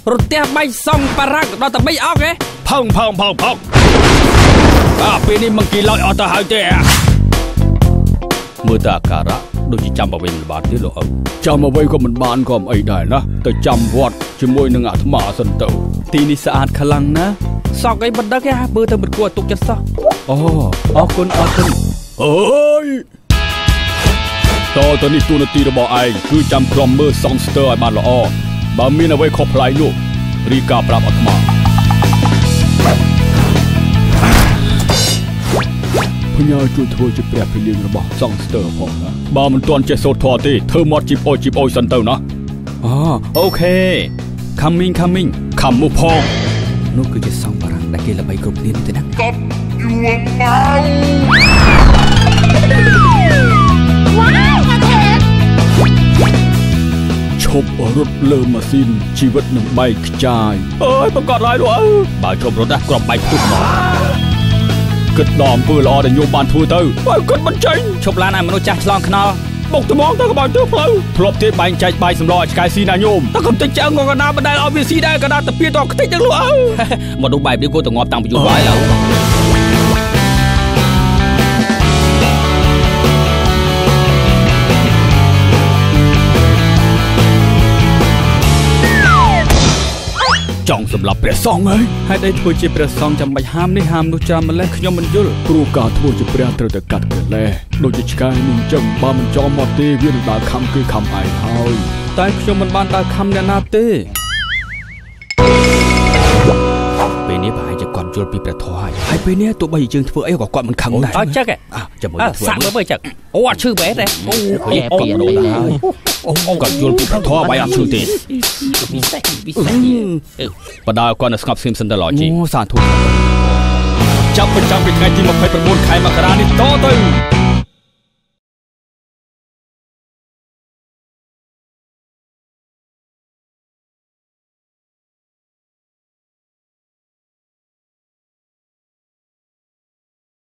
រន្ទះបែកសង់បារាំងដល់តែ3អង្គហ៎ ផឹងផឹងផឹងផឹងអាពេលនេះមិនគីឡើយអត់ទៅហើយទេមើលតើអាការៈដូចជាចាំអ្វីមិនបានទេលោកឪចាំអ្វីក៏មិនបានក៏មិនអីដែរណាទៅចាំវត្តជាមួយនឹងអាត្មាសិនទៅទីនេះស្អាតខ្លាំងណាស់សក់អីមិនដឹងទេមើលទៅមិនគួរឲ្យទុកចិត្តសោះអូអរគុណអរគុណអើយតទៅនេះតួនាទីរបស់ឯងគឺចាំក្រុមមើលសង់ស្ទើឲ្យបានល្អបើមានអ្វីខុសប្លែកនោះរីកាប្រាប់អាត្មាផ្ញើជួយធ្វើជាព្រះភិលៀងរបស់សង់ស្ទើផងណាបើមិនទាន់ចេះសូត្រធម៌ទេធ្វើមាត់ជីបអុយជីបអុយសិនទៅណាអូអូខេ coming coming ខំមុខផងនោះគឺជាសង្ឃបារាំងដែលគេល្បីគ្រប់គ្នានេះទេណាកប់យួរមកវ៉ាវកាថេឈប់រត់លើម៉ាស៊ីនជីវិតនឹងបែកខ្ចាយអើយប្រកាសឡើយលោកឪបើឈប់រត់ណាក្របបែកផ្ទុះមកគិតដល់អំពើល្អដែលញោមបានធ្វើទៅបើគិតមិនចេញឈប់ឡានឲ្យមនុស្សចាស់ឆ្លងខ្នល់បុកត្មងទៅក៏បើទើផ្លូវធ្លាប់ទេបែងចែកបាយសម្លឲ្យឆ្កែស៊ីណាញោមតែកុំតិចឆ្អឹងក៏កណាបណ្ដាលឲ្យវាស៊ីដែរកណាទៅពីតខ្ទេចទាំងលោកឪមនុស្សបែបនេះគួរតែងាប់តាំងពីយូរហើយឡើយចង់សម្លាប់ព្រះសង្ឃហើយហេតុអីធ្វើជាព្រះសង្ឃចាំបាច់ហាមនេះហាមនោះច្រើនម្លេះខ្ញុំមិនយល់ព្រោះការធ្វើជាព្រះត្រូវតែកាត់កិលេសដូចជាឆ្កែនេះអញ្ចឹងបើមិនចំមកទេវានឹងដើរខំគេខំឯងហើយតែខ្ញុំមិនបានដើរខំអ្នកណាទេពេលនេះប្រហែលជាគាត់យល់ពីព្រះធម៌ហើយហើយពេលនេះទោះបីយើងធ្វើអីក៏គាត់មិនខឹងដែរអត់ចឹងចាំមើលធ្វើសាក់មើលមើលចឹងអូអត់ឈឺបែរទេអូអូគាត់ដូរទៅហើយអូគាត់យល់ពីព្រះធម៌បាយអត់ឈឺទេពិសេសពិសេសបដាគាត់នៅស្ងប់ស្ងៀមសិនទៅឡជីអូសាធុចាប់ប្រចាំពីថ្ងៃទី29ខែមករានេះតទៅ